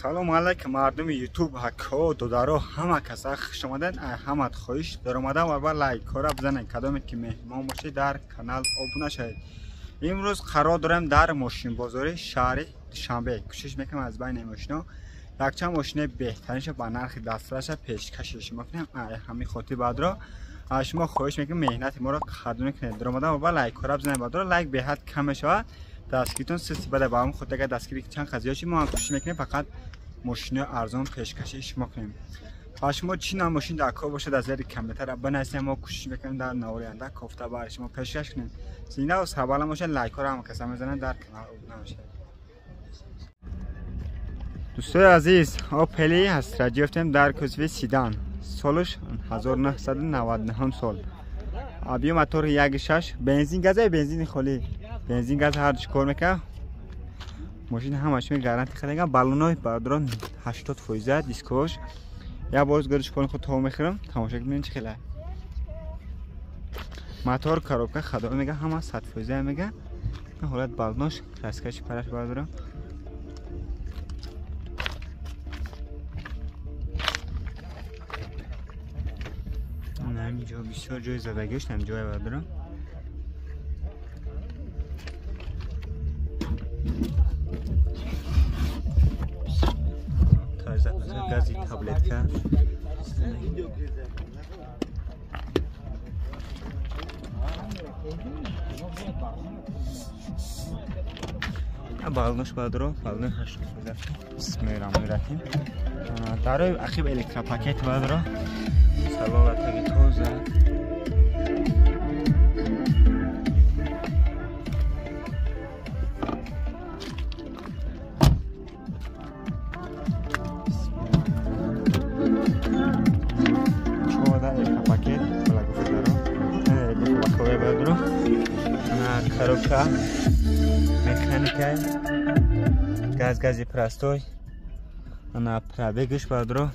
Салом алейкум мардуми ютуб, ҳакҳо, додаро, ҳама каса хуш омадед. Ҳамат хоҳиш даромадан ва лайкҳоро бизанед. Кадоме ки меҳмон бошед дар канал обуна шавед. Имрӯз қарор дорем дар мошинбозори шаҳри Душанбе. Кӯшиш мекунем аз байни мошино якчанд мошинаи беҳтаринша ба нархи дастраша пешкаши шумо кунем. Ҳамин хотир баъдро аз шумо хоҳиш мекунем меҳнати моро қадрдонӣ кунед. Даромадан ва лайкҳоро бизанед. Баъдро лайк беҳад кам мешавад. Дастгиритон систи бада ба ҳамин хотир агар дастгирӣ чанд қад зиёд шид, мо ҳам кӯшиш мекунем фақат мошинои арзон пешкаши шумо кунем. Ба шумо чӣ навъ мошин дар кор бошад аз зери комментария бинависед, мо кӯшиш мекунем дар навори оянда кофта барои шумо пешкаш кунем. Зинда ва сарбаланд бошед, лайкҳоро ҳама каса мезананд, дар канал обуна бошед. Дӯстои азиз, Опели Астра гирифтем дар кузови седан. Солаш 1999 сол. Объем мотор 1.6, бензин газ, бензини холӣ. Бензин газ ҳар ду кор мекунад. Мошин ҳамаш гарантия хелега, баллонои бародарон 80%, дискош. Я боз гардиш кор худ то мехӯрам, тамошо кунед чӣ хела. Мотор, коробка хадо мега, ҳама 100% мега. Ҳолат баллонош, краскаш параш бародарон. Ҳаминҷо бисёр ҷои задагиаш, ҳамин ҷоя бародарон. Гази таблетка. Баллонош бародаро, баллони 80%. Бисмиллоҳир-раҳмонир-раҳим. Дарои ақиб электропакет бародаро. Салон латаги тоза. Коробка, механика, газ, гази простой, ана пробегаш бародаро.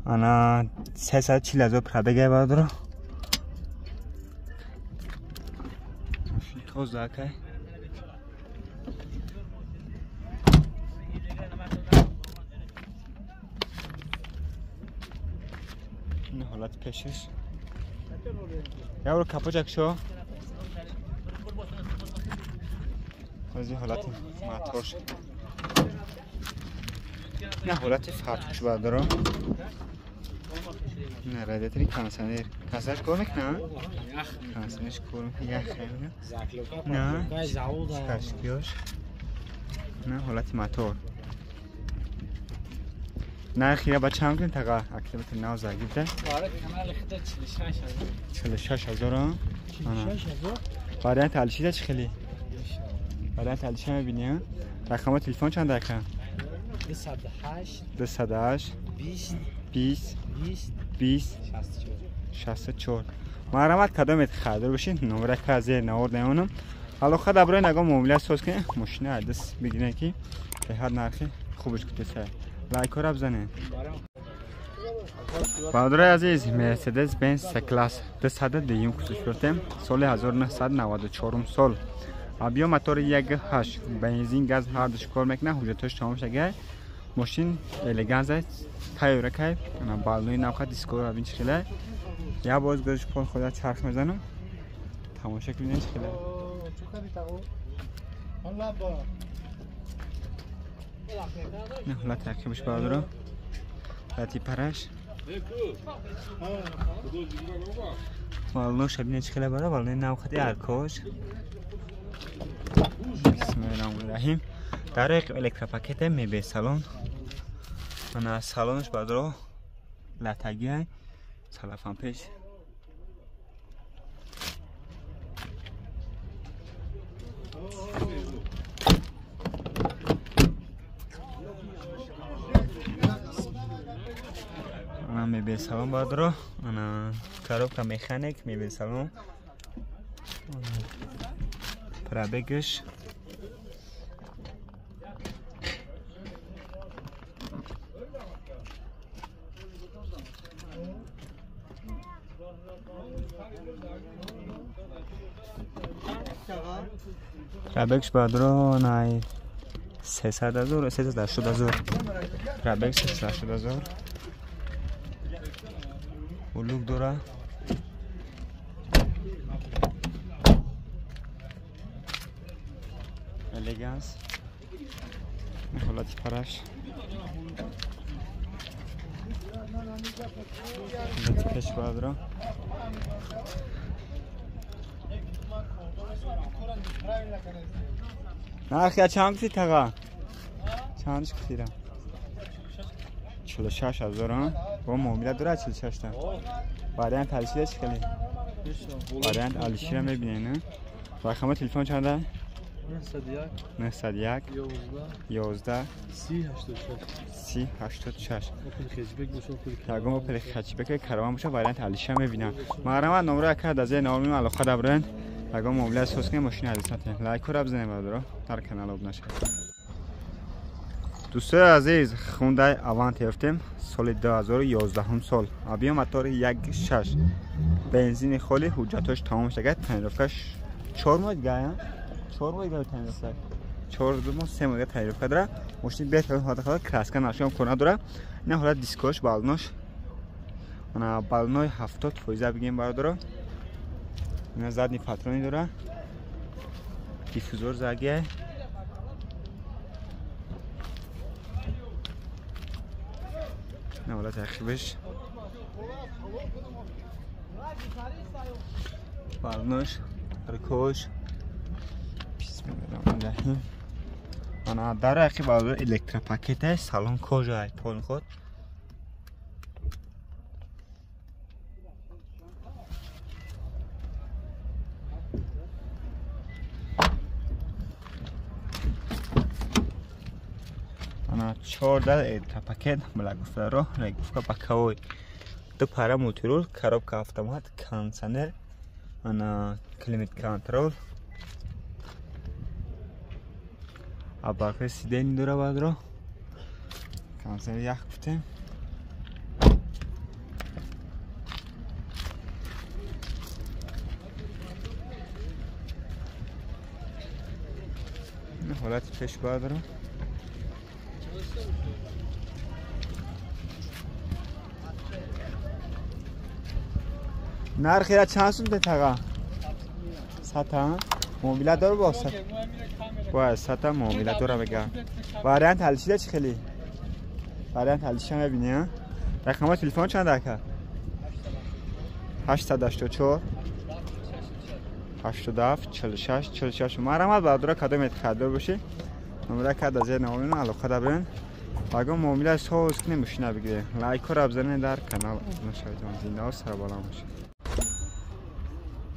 Ана 340 000 пробега бародаро. Мошин тоза акай. Ин ҳолати пешаш. Явро капочак шо. Аз ин ҳолати моторш. На ҳолати фартуш бародаро. На радиатори кондиционер. Кондиционерш кор мекунад? Кондиционерш кор мекунад. Ях на. Кашкиёш. На ҳолати мотор. Нархи ба чанд кунем таға активати нав загибда? 46 000. Вариант алишида чӣ хеле? Вариант алиша мебинем. Рақами телефон чанд ака? 208 208 20 20 20 64. Марҳамат, кадомет харидор бошед, номера зер навор намонам. Алоқа дар барои нагом муомила соз кунед, мошина даст бигиред ки беҳад нархи хубаш кутеса. Лайкҳоро бизанед. Бародарои азиз, Mercedes Benz C-Class 202 кусуш бурдем. Соли 1994 сол. Объем мотори 1.8, бензин газ ҳар душ кор мекунад, ҳуҷҷатҳош тамом шага. Мошин элеганс аст, тайёра кай, баллони навха дискоро бин чӣ хела. Я боз гардиш пол худа чарх мезанам. Тамошо кунед чӣ хела. Не ҳолат рақибаш бародаро. Лати параш. Баллонош бинед чӣ хела бара, баллони навхати аркош. Бисмиллоҳир-раҳмонир-раҳим. Дар электропакете мебел салон. Ана салонаш бародаро латагиай, салафан пеш. Ана мебел салон бародаро, ана коробка механик, мебел салон. Пробегаш Пробегш бародаро най 300 ҳазор, 380 ҳазор. Пробег 380 ҳазор. Улук дора. Элеганс. Ҳолати параш. Ҳолати пеш бародаро. Нархи чанд гуфти таға? Чанд гуфтира? 46 ҳазор, бо муомила дора 46 та. Вариант алишира чӣ хеле? Вариант алишира мебинед, рақами телефон чанда? 901 11 30 86. Ягон Опел хэтчбек караван боша, вариант алишира мебинам. Марҳамат номро яка дар зери навор алоқа дабрен. Ягон муомила соз кунем, мошини азиз лайкҳоро бизанем бародаро, дар канал обуна шавед. Дӯстои азиз, Hyundai Avante ёфтем, соли 2011 сол. Объем мотори 1.6, бензини холи, ҳуҷҷатҳош тамом шагад, тонировкаш 4 моҳ дига, 4 моҳ дига тонировка. 4 моҳ, 3 моҳ дига тонировка дора. Мошини беҳтарин ҳолат дорад, краска нашуям кор надора. Ин ҳолат дискош, балонош. Ана балонои 70% бигем бародаро. Ина задни патрони дора. Диффузор загия. نه ولی تخیبش بالنوش رکوش بسم الله الرحمن الرحیم. انا در اخی بالو الکترا سالن کجا پول خود انا 14 электропакет мила гуфтаро регуфка боковой ду пара мультирул, коробка автомат, кондиционер, ана климат контрол, абака сидени дора бадро, кондиционер ях гуфтем. ҳолати пеш бадро. нархи ра чанд сум таға? Сата муомила дор бо сат. Вай сата муомила дора мега. Вариант ҳалшида чӣ хеле? Вариант ҳалшида мебини, рақами телефон чанд ака? 884 87 46 46. Марҳамат бародаро, кадомет харидор бошӣ, номера кард аз зер навомину алоқа дабрен. Ягон муомила соз кунем, мошина бигирем. Лайкҳоро бизанед, дар канал обуна шавед. Зиндаҳо сарбаланд бошед.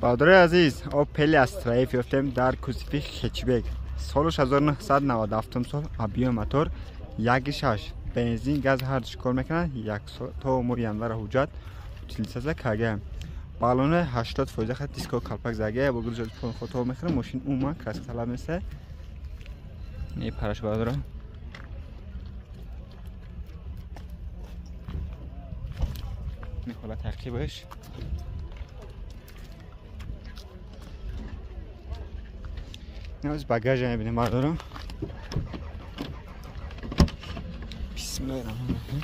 Бародарои азиз, Opel Astra F ёфтем дар кузови хэтчбек. Солаш 1997 сол, объем мотор 1.6, бензин, газ ҳар ду кор мекунад. Як сол то моҳи январа ҳуҷҷат утилизатсия кардаем. Балони 80% хат диско калпак загия, бо гулҷои пул хото мехӯрам, мошин умуман краска талаб нест. Не параш бародаро. ҳолат тақибаш. Аз багажа мебинем бародаро. Бисмиллоҳи раҳмони раҳим.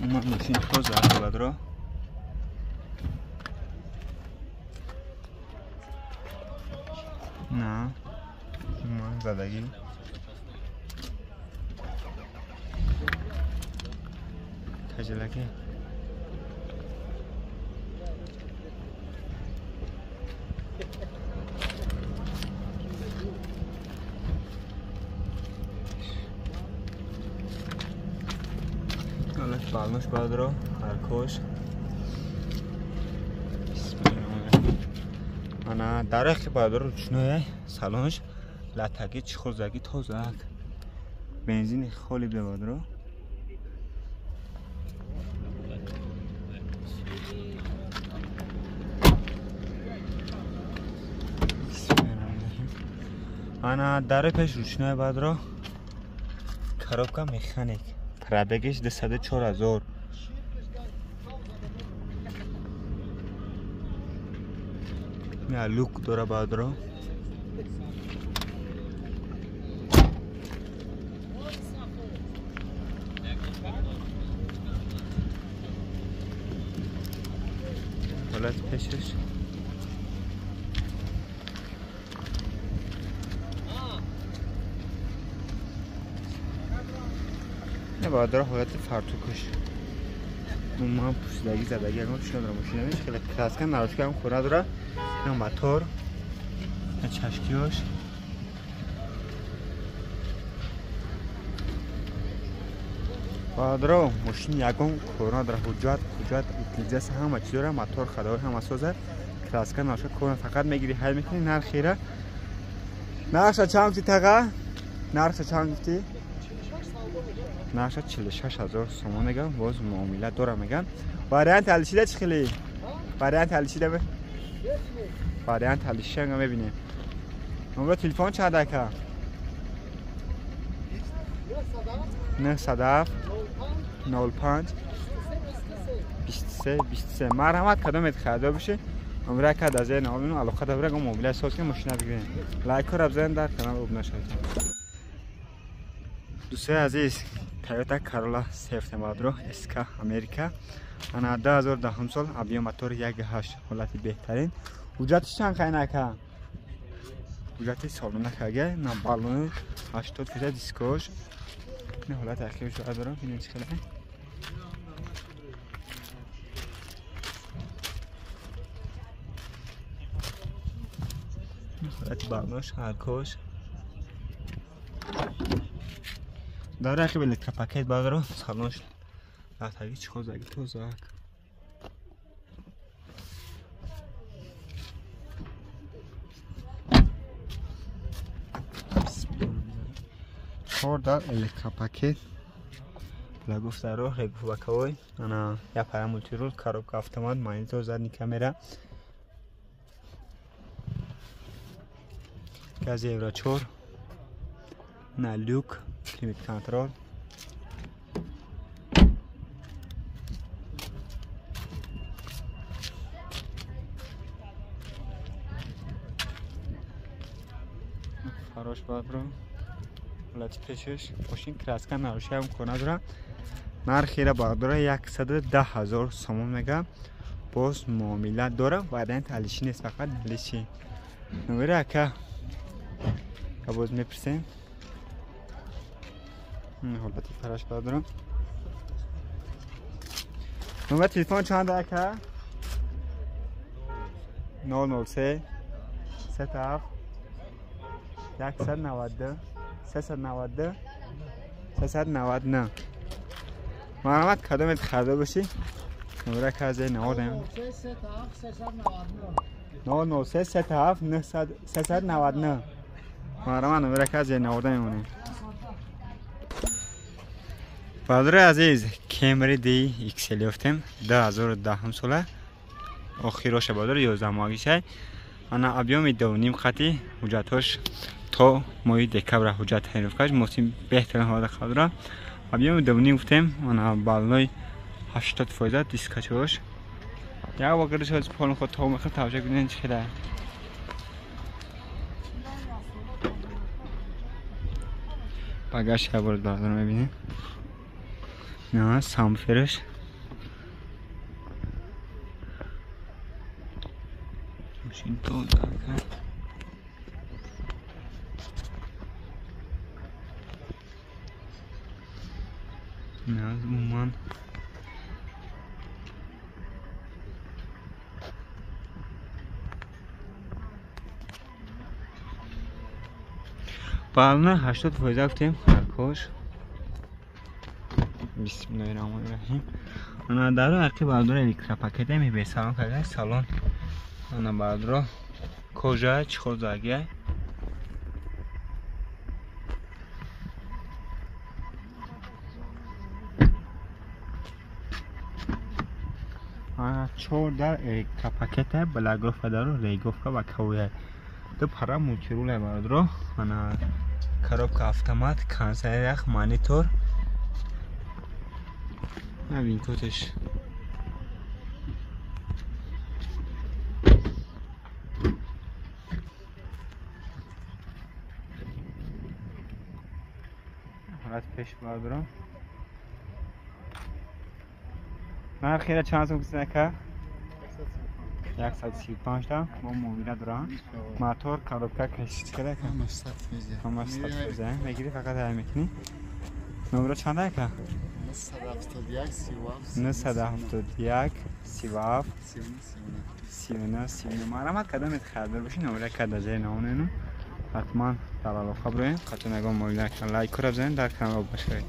Умуман мошин тоза аст бародаро. На, умуман задагӣ. Таҷалаки. Балнош бародаро, аркош. Ана дарахи бародаро ручное салонш латаги чхолзаги тозак. Бензини холи буда бародаро. Ана дари пеш ручное бародаро. Коробка механик. Пробегиш 204 ҳазор. Не люк дора бародаро. ҳолат пешаш. Не бародаро ҳолати фартукаш. Ман пӯшидагӣ задагӣ ягон чиз надорам мошина. Хеле краска нарушка ҳам кор надора. На мотор, на чашкиёш. Бародаро мошин ягон кор надора, ҳуҷҷат, утилизация ҳама чиз дора, мотор, ходовой ҳама соза, краска нарушка кор фақат мегири, ҳай мекунӣ нархира. Нархша чанд гуфтӣ таға? Нархша чанд гуфтӣ? Нархша 46 000 сомон меган, боз муомила дора меган. Вариант алишида чӣ хеле? Вариант алишида бе? Вариант алишида мебинем. Номер телефон чанд ака? 907 05 23 23. Марҳамат, кадомет харидор бошед, номера ака дар зери навор бинем, алоқа дабра, гом муомила соз кунем, мошина бигирем. Лайкҳоро бизанед, дар канал обуна шавед. Дӯстои азиз, Toyota Corolla сефтем бародаро, SK Америка. Ана 2010 сол, объем мотор 1.8, ҳолати беҳтарин. Ҳуҷҷатиш чанд қайн ака? Ҳуҷҷати солона кага, на баллони 80% дискош. Не ҳолати ахирш дорам, бинед чӣ хеле. Ҳолати баллош, ҳаркош. Дар рақиб электропакет бародаро, салонш латаги чхозаги тозак. Чор дар электропакет. Лагуфтаро регуфбаковой, ана я пара мультирул, коробка автомат, монитор, задний камера. Газ Евро 4. На люк, климат контроль. Фарош бародаро. Ҳолати пешаш мошин краска нарушаям кор надора. Нархира бародаро 110 000 сомон мега. Боз муомила дора, вариант алиши нест, фақат налиши. Номери ака боз мепурсем. Ҳолати фараш бародаро. Номер телефон чанд ака? 003 37 192 392 399. Марҳамат, кадомет харидор бошӣ, номера ака зери навор даем. 003 37 399. Марҳамат, номера ака зери навор мемонем. Бародари азиз, Camry DXL ёфтем 2010 сола, охироша бародар 11 моҳагишай. Ана объёми 2.5 хати, ҳуҷҷатҳош то моҳи декабр ҳуҷҷат тайёркаш, мошин беҳтарин ҳолат қарор дорад. Объёми 2.5 гуфтем, ана баллои 80% дискачош. Як бор гирдиш ҳози полни худ то мехӯрд, таваҷҷӯҳ кунед чӣ хеле. Багаж як бор бародаро мебинем. На самфераш. Мошин тоза. Умуман бална 80% гуфтем, ҳаркош. Бисмиллоҳи раҳмони раҳим. Ана даро ақи бародаро электропакет мебе салон карда, салон ана бародаро кожа чхозагия. Ана чор дар электропакета, благовка даро, рейговка ва кавия. Ду пара мультируля бародаро, ана коробка автомат, кондиционер ях, монитор. На винкотеш. ҳолат пеш бардорам. Нархи ира чанд сум гуфтед, ака? 135 та мо муомила дорам. Мотор, коробка, кашиш чӣ ака? Ҳамаш 100%. Ҳамаш 100%. Мегирӣ, фақат ҳай мекунӣ. Номро чанд, ака? 971 37 971 37 39. 39 39. Марҳамат, кадомет харидор бошед, номра када ҷои наонену ҳатман дар алоқа бироем. Қатъан ягон муомила, лайкора бизанед, дар канал обуна шавед.